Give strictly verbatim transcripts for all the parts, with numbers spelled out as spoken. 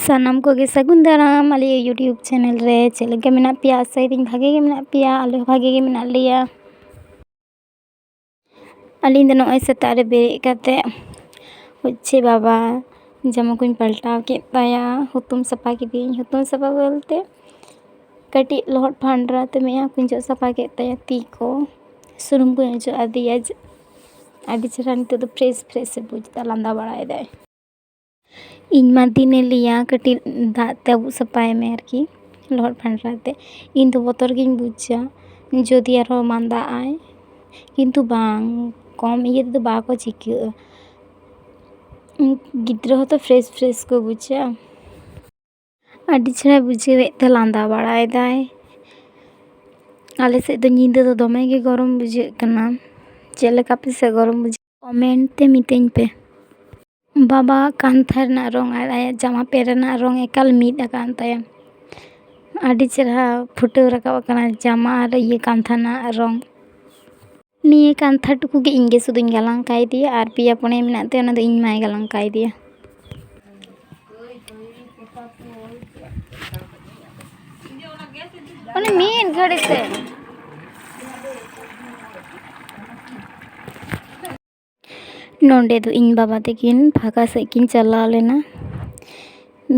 ᱥᱟᱱᱟᱢ ᱠᱚᱜᱮ ᱥᱟᱹᱜᱩᱱ ᱫᱟᱨᱟᱢ ᱟᱞᱮᱭᱟᱜ YouTube ᱪᱮᱱᱮᱞ ᱨᱮ᱾ ᱪᱮᱫ ᱞᱮᱠᱟ ᱢᱮᱱᱟᱜ ᱯᱮᱭᱟ? ᱟᱥᱟᱭᱮᱫᱟᱹᱧ ᱵᱷᱟᱜᱮ ᱜᱮ ᱢᱮᱱᱟᱜ ᱯᱮᱭᱟ, ᱟᱞᱮ ᱦᱚᱸ ᱵᱷᱟᱜᱮ ᱜᱮ ᱢᱮᱱᱟᱜ ᱞᱮᱭᱟ᱾ ᱟᱹᱞᱤᱧ ᱫᱚ ᱱᱚᱜᱼᱚᱭ ᱥᱮᱛᱟᱜ ᱨᱮ ᱵᱮᱨᱮᱫ ᱠᱟᱛᱮ ᱦᱚᱪᱪᱷᱮ ᱵᱟᱵᱟ ᱡᱟᱢᱟ ᱠᱚᱧ ᱯᱟᱞᱴᱟᱣ ᱠᱮᱫ ᱛᱟᱭᱟ, ᱦᱩᱛᱩᱢ ᱥᱟᱯᱷᱟ ᱠᱤᱫᱤᱭᱟᱹᱧ᱾ ᱦᱩᱛᱩᱢ ᱥᱟᱯᱷᱟ ᱵᱚᱞᱛᱮ ᱠᱟᱹᱴᱤᱡ ᱞᱚᱦᱚᱫ ᱯᱷᱟᱸᱰᱨᱟ ᱛᱮ ᱢᱮᱫᱦᱟ ᱠᱚᱧ ᱡᱚᱜ ᱥᱟᱯᱷᱟ ᱠᱮᱫ ᱛᱟᱭᱟ, ᱛᱤ ᱠᱚ ᱥᱩᱱᱩᱢ ᱠᱚᱧ ᱚᱡᱚᱜ ᱟᱫᱮᱭᱟ᱾ ᱟᱹᱰᱤ ᱪᱮᱦᱨᱟ ᱱᱤᱛᱚᱜ ᱫᱚ ᱯᱷᱨᱮᱥ ᱯᱷᱨᱮᱥ ᱮ ᱵᱩᱡᱽ ᱮᱫᱟ, ᱞᱟᱸᱫᱟ ᱵᱟᱲᱟᱭᱮᱫᱟᱭ᱾ ᱤᱧ ᱢᱟ ᱫᱤᱱᱮ ᱞᱟᱹᱭᱟ ᱠᱟᱹᱴᱤᱡ ᱫᱟᱜ ᱛᱮ ᱟᱹᱵᱩᱜ ᱥᱟᱯᱷᱟᱭ ᱢᱮ ᱟᱨᱠᱤ, ᱞᱚᱦᱚᱫ ᱯᱷᱟᱸᱰᱨᱟ ᱛᱮ᱾ ᱤᱧ ᱫᱚ ᱵᱚᱛᱚᱨ ᱜᱤᱧ ᱵᱩᱡᱟ ᱡᱩᱫᱤ ᱟᱨᱦᱚᱸ ᱢᱟᱸᱫᱟᱜ ᱟᱭ, ᱠᱤᱱᱛᱩ ᱵᱟᱝ, ᱠᱚᱢ ᱤᱭᱟᱹ ᱛᱮᱫᱚ ᱵᱟᱠᱚ ᱪᱤᱠᱟᱹᱜᱼᱟ᱾ ᱜᱤᱫᱽᱨᱟᱹ ᱦᱚᱸᱛᱚ ᱯᱷᱨᱮᱥ ᱯᱷᱨᱮᱥ ᱠᱚ ᱵᱩᱡᱟ᱾ ᱟᱹᱰᱤ ᱪᱮᱦᱨᱟᱭ ᱵᱩᱡᱷᱟᱹᱣᱮᱫ ᱛᱮ ᱞᱟᱸᱫᱟ ᱵᱟᱲᱟᱭᱮᱫᱟᱭ᱾ ᱟᱞᱮ ᱥᱮᱫ ᱫᱚ ᱧᱤᱫᱟᱹ ᱫᱚ ᱫᱚᱢᱮ ᱜᱮ ᱜᱚᱨᱚᱢ ᱵᱩᱡᱷᱟᱹᱜ ᱠᱟᱱᱟ᱾ ᱪᱮᱫ ᱞᱮᱠᱟ ᱯᱮ ᱥᱮ ᱜᱚᱨᱚᱢ ᱵᱩᱡᱷᱟᱹᱜ, ᱠᱚᱢᱮᱱᱴ ᱛᱮ ᱢᱤᱛᱟᱹᱧ ᱯᱮ᱾ ᱵᱟᱵᱟᱣᱟᱜ ᱠᱟᱱᱛᱷᱟ ᱨᱮᱱᱟᱜ ᱨᱚᱝ ᱟᱨ ᱟᱭᱟᱜ ᱡᱟᱢᱟ ᱯᱮᱱᱴ ᱨᱮᱱᱟᱜ ᱨᱚᱝ ᱮᱠᱟᱞ ᱢᱤᱫ ᱟᱠᱟᱱ ᱛᱟᱭᱟ᱾ ᱟᱹᱰᱤ ᱪᱮᱦᱨᱟ ᱯᱷᱩᱴᱟᱹᱣ ᱨᱟᱠᱟᱵ ᱟᱠᱟᱱᱟ ᱡᱟᱢᱟ ᱟᱨ ᱤᱭᱟᱹ ᱠᱟᱱᱛᱷᱟ ᱨᱮᱱᱟᱜ ᱨᱚᱝ᱾ ᱱᱤᱭᱟᱹ ᱠᱟᱱᱛᱷᱟ ᱴᱩᱠᱩ ᱜᱮ ᱤᱧ ᱜᱮ ᱥᱩᱫᱷᱩᱧ ᱜᱟᱞᱟᱝ ᱠᱟᱭ ᱫᱤᱭᱟ, ᱟᱨ ᱯᱮᱭᱟ ᱯᱩᱱᱭᱟᱹ ᱢᱮᱱᱟᱜ ᱛᱟᱭᱟ, ᱚᱱᱟ ᱫᱚ ᱤᱧ ᱢᱟᱭ ᱜᱟᱞᱟᱝ ᱠᱟᱭ ᱫᱤᱭᱟ᱾ ᱚᱱᱮ ᱢᱤᱫ ᱜᱷᱟᱹᱲᱤ ᱛᱮ᱾ ᱱᱚᱸᱰᱮ ᱫᱚ ᱤᱧ ᱵᱟᱵᱟ ᱛᱟᱹᱠᱤᱱ ᱯᱷᱟᱸᱠᱟ ᱥᱮᱫ ᱠᱤᱱ ᱪᱟᱞᱟᱣ ᱞᱮᱱᱟ᱾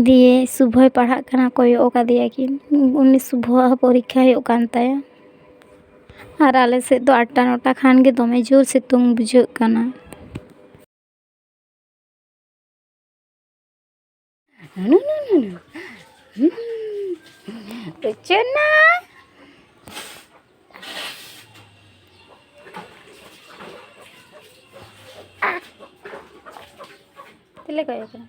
ᱫᱤᱭᱮ ᱥᱩᱵᱷᱚᱭ ᱯᱟᱲᱦᱟᱜ ᱠᱟᱱᱟ, ᱠᱚᱭᱚᱜ ᱟᱠᱟᱫᱮᱭᱟ ᱠᱤᱱ᱾ ᱩᱱᱤ ᱥᱩᱵᱷᱚᱣᱟᱜ ᱦᱚᱸ ᱯᱚᱨᱤᱠᱠᱷᱟ ᱦᱩᱭᱩᱜ ᱠᱟᱱ ᱛᱟᱭᱟ᱾ ᱟᱨ ᱟᱞᱮ ᱥᱮᱫ ᱫᱚ ᱟᱴᱴᱟ ᱱᱚᱴᱟ ᱠᱷᱟᱱ ᱜᱮ ᱫᱚᱢᱮ ᱡᱳᱨ ᱥᱤᱛᱩᱝ ᱵᱩᱡᱷᱟᱹᱜ ᱠᱟᱱᱟ᱾ ᱩᱪᱩᱱᱟ᱾ ᱪᱮᱞᱮ ᱠᱚᱭᱚᱜ ᱠᱟᱱᱟ?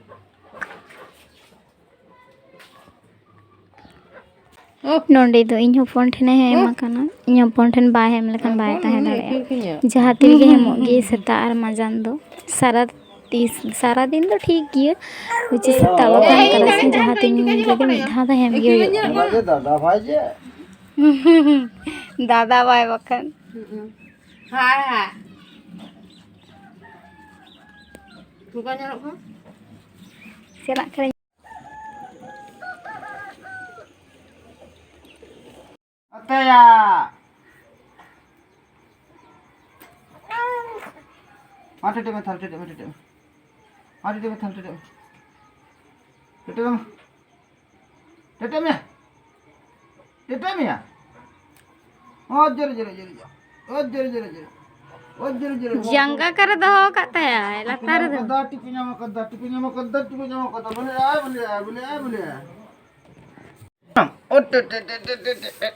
ᱱᱚᱸᱰᱮ ᱫᱚ ᱤᱧ ᱦᱚᱯᱚᱱ ᱴᱷᱮᱱᱮ ᱦᱮᱢ ᱟᱠᱟᱱᱟ᱾ ᱤᱧ ᱦᱚᱯᱚᱱ ᱴᱷᱮᱱ ᱵᱟᱭ ᱦᱮᱢ ᱞᱮᱠᱷᱟᱱ ᱵᱟᱭ ᱛᱟᱦᱮᱸ ᱫᱟᱲᱮᱭᱟᱜᱼᱟ᱾ ᱡᱟᱦᱟᱸ ᱛᱤ ᱨᱮᱜᱮ ᱦᱮᱢᱚᱜ ᱜᱮ, ᱥᱮᱛᱟᱜ ᱟᱨ ᱢᱟᱸᱡᱟᱱ ᱫᱚ᱾ ᱥᱟᱨᱟ ᱛᱤᱥ, ᱥᱟᱨᱟ ᱫᱤᱱ ᱫᱚ ᱴᱷᱤᱠ ᱜᱮᱭᱟ, ᱦᱚᱪᱪᱷᱮ ᱥᱮᱛᱟᱜ ᱵᱟᱠᱷᱟᱱ ᱛᱟᱨᱟᱥᱤᱧ ᱡᱟᱦᱟᱸ ᱛᱤᱱ ᱨᱮᱜᱮ ᱢᱤᱫ ᱫᱷᱟᱣ ᱫᱚ ᱦᱮᱢ ᱜᱮ ᱦᱩᱭᱩᱜᱼᱟ᱾ ᱫᱟᱫᱟ ᱵᱷᱟᱭ ᱡᱮ᱾ ᱫᱟᱫᱟ ᱵᱷᱟᱭ ᱵᱟᱠᱷᱟᱱ᱾ ᱦᱟᱭ ᱦᱟᱭ᱾ ᱪᱟᱞᱟᱜ ᱠᱟᱹᱱᱟᱹᱧ᱾ ᱴᱮᱴᱮ ᱢᱮ ᱛᱷᱟᱞ, ᱴᱮᱴᱮ ᱢᱮ, ᱴᱮᱴᱮ ᱢᱮ᱾ ᱟᱨ ᱴᱮᱴᱮ ᱢᱮ ᱛᱷᱟᱞ, ᱴᱮᱴᱮ ᱢᱮ᱾ ᱴᱮᱴᱮ ᱢᱮ᱾ ᱴᱮᱴᱮ ᱢᱮᱭᱟ᱾ ᱴᱮᱴᱮ ᱢᱮᱭᱟ᱾ ᱚ, ᱡᱳᱨᱮ, ᱡᱳᱨᱮ, ᱡᱳᱨᱮ, ᱡᱳᱨᱮ᱾ ᱚ, ᱡᱳᱨᱮ, ᱡᱳᱨᱮ, ᱡᱳᱨᱮ᱾ ᱚ, ᱡᱳᱨᱮ, ᱡᱳᱨᱮ, ᱡᱳᱨᱮ᱾ ᱡᱟᱸᱜᱟ ᱚᱠᱟᱨᱮ ᱫᱚᱦᱚ ᱟᱠᱟᱫ ᱛᱟᱭᱟᱭ? ᱞᱟᱛᱟᱨ ᱨᱮᱫᱚ᱾ ᱴᱤᱯᱤ ᱧᱟᱢ ᱟᱠᱟᱫᱟ, ᱴᱤᱯᱤ ᱧᱟᱢ ᱟᱠᱟᱫᱟ, ᱴᱤᱯᱤ ᱧᱟᱢ ᱟᱠᱟᱫᱟ᱾ ᱵᱚᱞᱮ, ᱟᱭ, ᱵᱚᱞᱮ, ᱟᱭ, ᱵᱚᱞᱮ, ᱟᱭ, ᱵᱚᱞᱮ, ᱟᱭ᱾ ᱚ, ᱴᱮ, ᱴᱮ, ᱴᱮ᱾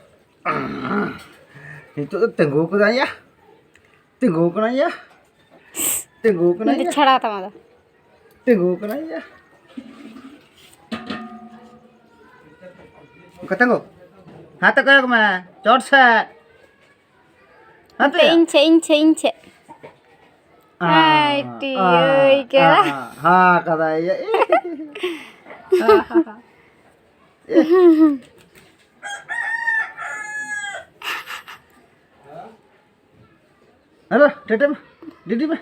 ᱱᱤᱛᱚᱜ ᱫᱚ ᱛᱤᱸᱜᱩ ᱠᱟᱫᱟᱭ ᱭᱟ᱾ ᱛᱤᱸᱜᱩ ᱠᱟᱱᱟᱭ ᱭᱟ᱾ ᱛᱤᱸᱜᱩ ᱠᱟᱱᱟᱭ ᱩᱱᱤ ᱫᱚ ᱭᱟ᱾ ᱪᱷᱟᱲᱟᱣ ᱛᱟᱢᱟ ᱫᱚ᱾ ᱛᱤᱸᱜᱩ ᱠᱟᱱᱟᱭ ᱭᱟ᱾ ᱚᱱᱠᱟ ᱛᱤᱸᱜᱩ᱾ ᱦᱟᱛᱮ ᱠᱚᱭᱚᱜ ᱢᱮ᱾ ᱪᱚᱴ ᱥᱮᱫ᱾ ᱦᱟᱛᱮ᱾ ᱤᱧ ᱪᱮ, ᱤᱧ ᱪᱮ, ᱤᱧ ᱪᱮ᱾ ᱟᱭ, ᱴᱤᱭᱟᱹᱭ ᱠᱮᱫᱟ᱾ ᱦᱟ ᱠᱟᱫᱟᱭ ᱭᱟ᱾ ᱦᱮᱞᱳ, ᱴᱮᱴᱮ ᱢᱮ, ᱰᱤᱰᱤ ᱢᱮ,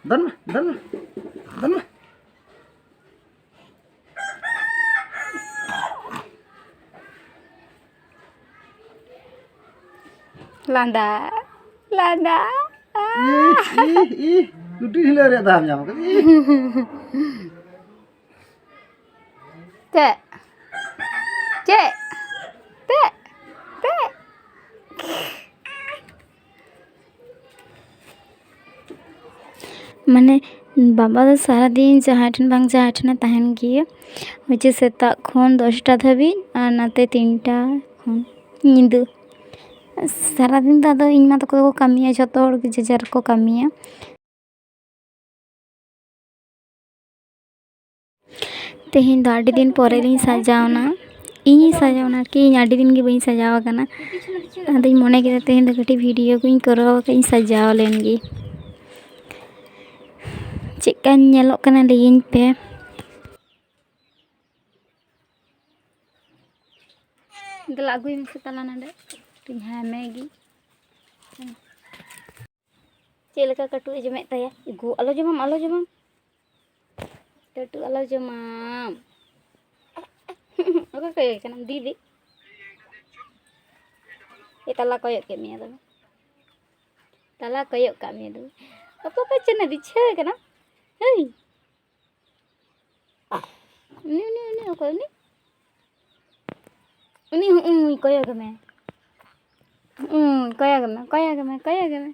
ᱫᱚᱱ ᱢᱮ, ᱫᱚᱱ ᱢᱮ, ᱫᱚᱱ ᱢᱮ᱾ ᱞᱟᱸᱫᱟ, ᱞᱟᱸᱫᱟ᱾ ᱤᱦ, ᱤᱦ, ᱤᱦ, ᱠᱩᱴᱤ ᱦᱤᱞᱟᱹᱣ ᱨᱮᱭᱟᱜ ᱫᱟᱣ ᱧᱟᱢ ᱠᱟᱫᱟ᱾ ᱤᱦ᱾ ᱪᱮᱫ? ᱪᱮᱫ? ᱪᱮᱫ? ᱪᱮᱫ? ᱢᱟᱱᱮ, ᱵᱟᱵᱟ ᱫᱚ ᱥᱟᱨᱟᱫᱤᱱ ᱡᱟᱦᱟᱸᱭ ᱴᱷᱮᱱ ᱵᱟᱝ ᱡᱟᱦᱟᱸᱭ ᱴᱷᱮᱱᱮ ᱛᱟᱦᱮᱱ ᱜᱮᱭᱟ, ᱦᱚᱪᱪᱷᱮ ᱥᱮᱛᱟᱜ ᱠᱷᱚᱱ ᱫᱚᱥᱴᱟ ᱫᱷᱟᱹᱵᱤᱡ, ᱟᱨ ᱱᱟᱛᱮ ᱛᱤᱱᱴᱟ ᱠᱷᱚᱱ ᱧᱤᱫᱟᱹ᱾ ᱥᱟᱨᱟᱫᱤᱱ ᱫᱚ ᱟᱫᱚ ᱤᱧ ᱢᱟ ᱛᱟᱠᱚ ᱫᱚᱠᱚ ᱠᱟᱹᱢᱤᱭᱟ, ᱡᱷᱚᱛᱚ ᱦᱚᱲ ᱜᱮ ᱡᱮ ᱡᱟᱨ ᱠᱚ ᱠᱟᱹᱢᱤᱭᱟ᱾ ᱛᱮᱦᱮᱧ ᱫᱚ ᱟᱹᱰᱤ ᱫᱤᱱ ᱯᱚᱨᱮ ᱞᱤᱧ ᱥᱟᱡᱟᱣᱱᱟ᱾ ᱤᱧᱤᱧ ᱥᱟᱡᱟᱣᱱᱟ ᱟᱨᱠᱤ, ᱤᱧ ᱟᱹᱰᱤ ᱫᱤᱱ ᱜᱮ ᱵᱟᱹᱧ ᱥᱟᱡᱟᱣ ᱟᱠᱟᱱᱟ᱾ ᱟᱫᱚᱧ ᱢᱚᱱᱮ ᱠᱮᱫᱟ ᱛᱮᱦᱮᱧ ᱫᱚ ᱠᱟᱹᱴᱤᱡ ᱵᱷᱤᱰᱤᱭᱳ ᱠᱚᱧ ᱠᱚᱨᱟᱣ ᱟᱠᱟᱫ, ᱤᱧ ᱥᱟᱡᱟᱣ ᱞᱮᱱ ᱜᱮ᱾ ᱪᱮᱫᱠᱟᱧ ᱧᱮᱞᱚᱜ ᱠᱟᱱᱟ ᱞᱟᱹᱭᱟᱹᱧ ᱯᱮ᱾ ᱫᱮᱞᱟ ᱟᱹᱜᱩᱭ ᱢᱮᱥᱮ ᱛᱟᱞᱟ ᱱᱚᱰᱮ᱾ ᱦᱮᱸ, ᱢᱮᱜᱤ᱾ ᱪᱮᱫ ᱞᱮᱠᱟ ᱠᱟᱹᱴᱩᱵ ᱮ ᱡᱚᱢᱮᱫ ᱛᱟᱭᱟ? ᱜᱳ, ᱟᱞᱚ ᱡᱚᱢᱟᱢ, ᱟᱞᱚ ᱡᱚᱢᱟᱢ᱾ ᱠᱟᱹᱴᱩᱵ ᱟᱞᱚ ᱡᱚᱢᱟᱢ᱾ ᱚᱠᱚᱭ ᱠᱚᱭᱚᱜ ᱠᱟᱱᱟᱢ? ᱫᱤᱫᱤ? ᱮ, ᱛᱟᱞᱟ ᱠᱚᱭᱚᱜ ᱠᱮᱫ ᱢᱮᱭᱟ ᱫᱚᱢᱮ᱾ ᱛᱟᱞᱟ ᱠᱚᱭᱚᱜ ᱠᱟᱜ ᱢᱮᱭᱟ ᱫᱚᱢᱮ᱾ ᱚᱠᱚᱭ ᱯᱮ ᱪᱮᱱᱮ ᱫᱤᱪᱷᱟᱹ ᱠᱟᱱᱟ? ᱦᱮᱭ, ᱩᱱᱤ, ᱩᱱᱤ, ᱩᱱᱤ ᱚᱠᱚᱭ ᱩᱱᱤ? ᱩᱱᱤ ᱦᱩᱸᱜᱼᱩᱭ ᱠᱚᱭᱚᱜᱮ ᱢᱮ᱾ ᱦᱩᱸᱜᱼᱩᱭ ᱠᱚᱭᱚᱜᱮ ᱢᱮ, ᱠᱚᱭᱚᱜᱮ ᱢᱮ, ᱠᱚᱭᱚᱜᱮ ᱢᱮ᱾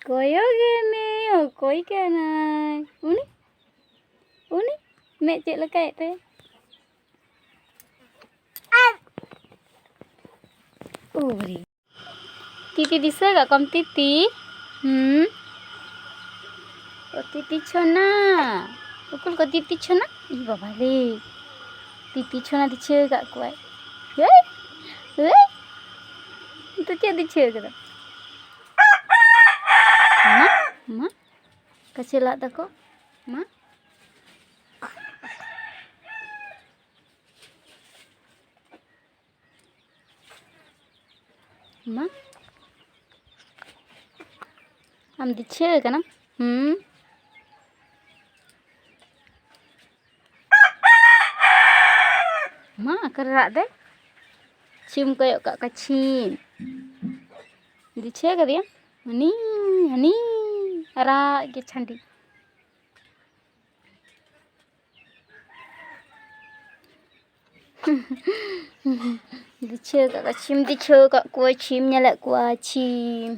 ᱠᱚᱭᱚᱜᱮ ᱢᱮ, ᱚᱠᱚᱭ ᱠᱟᱱᱟᱭ? ᱩᱱᱤ, ᱩᱱᱤ ᱢᱮᱫ ᱪᱮᱫ ᱞᱮᱠᱟᱭᱮᱫ ᱛᱟᱭᱟ? ᱩᱨᱤ᱾ ᱛᱤᱛᱤ ᱫᱤᱥᱟᱹ ᱠᱟᱜ ᱠᱚᱣᱟᱢ ᱛᱤᱛᱤ? ᱦᱩᱸ? ᱚ, ᱛᱤᱛᱤ ᱪᱷᱚᱱᱟ᱾ ᱩᱠᱩᱞ ᱠᱚ ᱛᱤᱛᱤ ᱪᱷᱚᱱᱟ? ᱤ ᱵᱟᱵᱟ ᱞᱮ᱾ ᱛᱤᱛᱤ ᱪᱷᱚᱱᱟ ᱫᱤᱥᱟᱹ ᱠᱟᱜ ᱠᱚᱣᱟᱭ᱾ ᱦᱮᱸ? ᱦᱮᱸ? ᱱᱤᱛᱚᱜ ᱪᱮᱫ ᱫᱤᱥᱟᱹ ᱠᱟᱫᱟ? ᱢᱟ, ᱢᱟ᱾ ᱠᱟᱪᱷᱮ ᱞᱟᱜ ᱫᱟᱠᱚ᱾ ᱢᱟ᱾ ᱢᱟ᱾ ᱟᱢ ᱫᱤᱪᱷᱟᱹ ᱠᱟᱱᱟᱢ? ᱦᱩᱸ? ᱢᱟ, ᱚᱠᱟᱨᱮ ᱨᱟᱜ ᱫᱟᱭ? ᱪᱷᱤᱢ ᱠᱚᱭᱚᱜ ᱠᱟᱜ ᱠᱚᱣᱟ, ᱪᱷᱤᱢ᱾ ᱫᱤᱪᱷᱟᱹ ᱠᱟᱫᱮᱭᱟᱢ? ᱦᱟᱹᱱᱤ, ᱦᱟᱹᱱᱤ, ᱨᱟᱜ ᱜᱮ ᱪᱷᱟᱹᱱᱰᱤ᱾ ᱫᱤᱪᱷᱟᱹ ᱠᱟᱜ ᱠᱚᱣᱟ, ᱪᱷᱤᱢ ᱫᱤᱪᱷᱟᱹ ᱠᱟᱜ ᱠᱚᱣᱟ, ᱪᱷᱤᱢ ᱧᱮᱞᱮᱫ ᱠᱚᱣᱟ, ᱪᱷᱤᱢ᱾